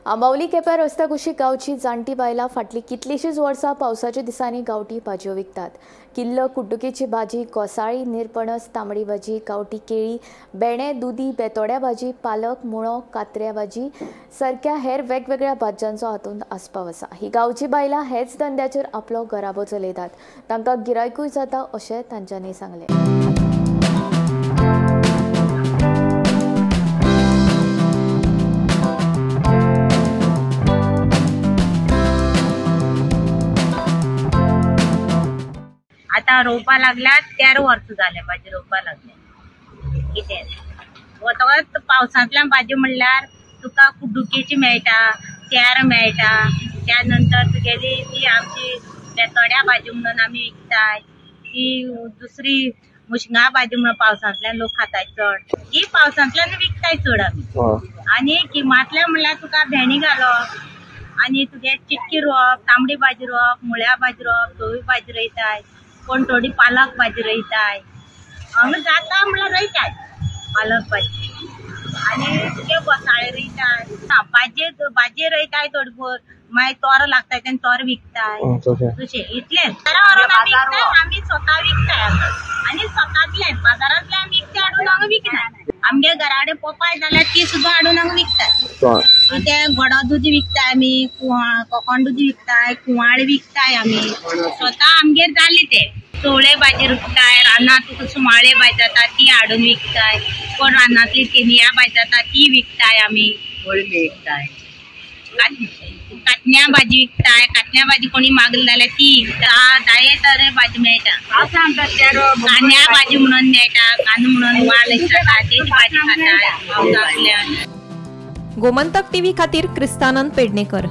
आंबावली केप्यां रस्त्या कुशीक गांवची जाणटी बायलां फाटलीं कितलींशींच वर्सां पावसाच्या दिसांनी गांवठी भाजयो विकतात. किल्ल, कुड्डुकेची भाजी, घोसाळी, निरपणस, तांबडी भाजी, गांवठी केळी, भेंडे, दुदी, बेतोड्या भाजी, पालक, मुळो, कात्र्या भाजी सारक्या हेर वेगवेगळ्या भाज्यांचो हातूंत आस्पाव आसा. ही गांवची बायलां हेच धंद्याचेर आपलो घराबो चलयतात. तांकां गिरायकूय जाता अशें तांच्यांनी सांगलें. आता रोवपा लागल्या 13 वर्सां जालें भाजी रोवपा लागल्या. कितें वतकच पावसांतल्यान भाजी म्हणल्यार तुका कुड्डुकेची मेळटा, तेर मेळटा, त्या नंतर तुगेली ती आमची बेतोड्या भाजी म्हणून आमी विकताय, ती दुसरी मुशंगा भाजी म्हणून पावसांतल्यान लोक खाताय चड, ही पावसांतल्यान विकताय चड आमी. आनी किमांतल्यान म्हणल्यार तुका भेंडी घालप आनी तुगे चिटकी रोवप, तांबडी भाजी रोवप, मुळ्या भाजी रोवप, धवी भाजी रोयताय, कोण थोडी पालक भाजी रोयताय, हांगा जाता म्हणल्यार रोयताय पालक भाजी. आनी तुगे घोसाळे रोयताय, भाजी भाजी रोयताय थोडी भोव, मागीर तोर लागताय तेन्ना तोर विकताय, तशें इतलेंच. व्हरून आमी विकताय, आमी स्वता विकताय आनी स्वतांतल्यान बाजारांतल्यान आमी विकते हाडून हांगा विकना. आमगे घरा कडेन पोपाय जाल्यार ती सुद्दां हाडून हांगा विकताय. ते गोडा दूद विकताय आमी, कोकण दूद विकताय, कुंवाळे विकताय आमी स्वता आमगेर जाली ते. चवळे भाजी विकताय, रानांत तुका सुमाळे भाजी जाता ती हाडून विकताय, कोण रानांतली केनिया भाजी जाता ती विकताय आमी, विकताय कातन्या भाजी विकताय, कातन्या भाजी कोणी मागली जाल्यार ती 10 तरे भाजी मेळटा. कांद्या भाजी म्हणून मेळटा, कांदो म्हणून वाल आसता तेची भाजी खाताय पावसांतल्यान. गोमंतक टीव्ही खातीर क्रिस्तानंद पेडणेकर.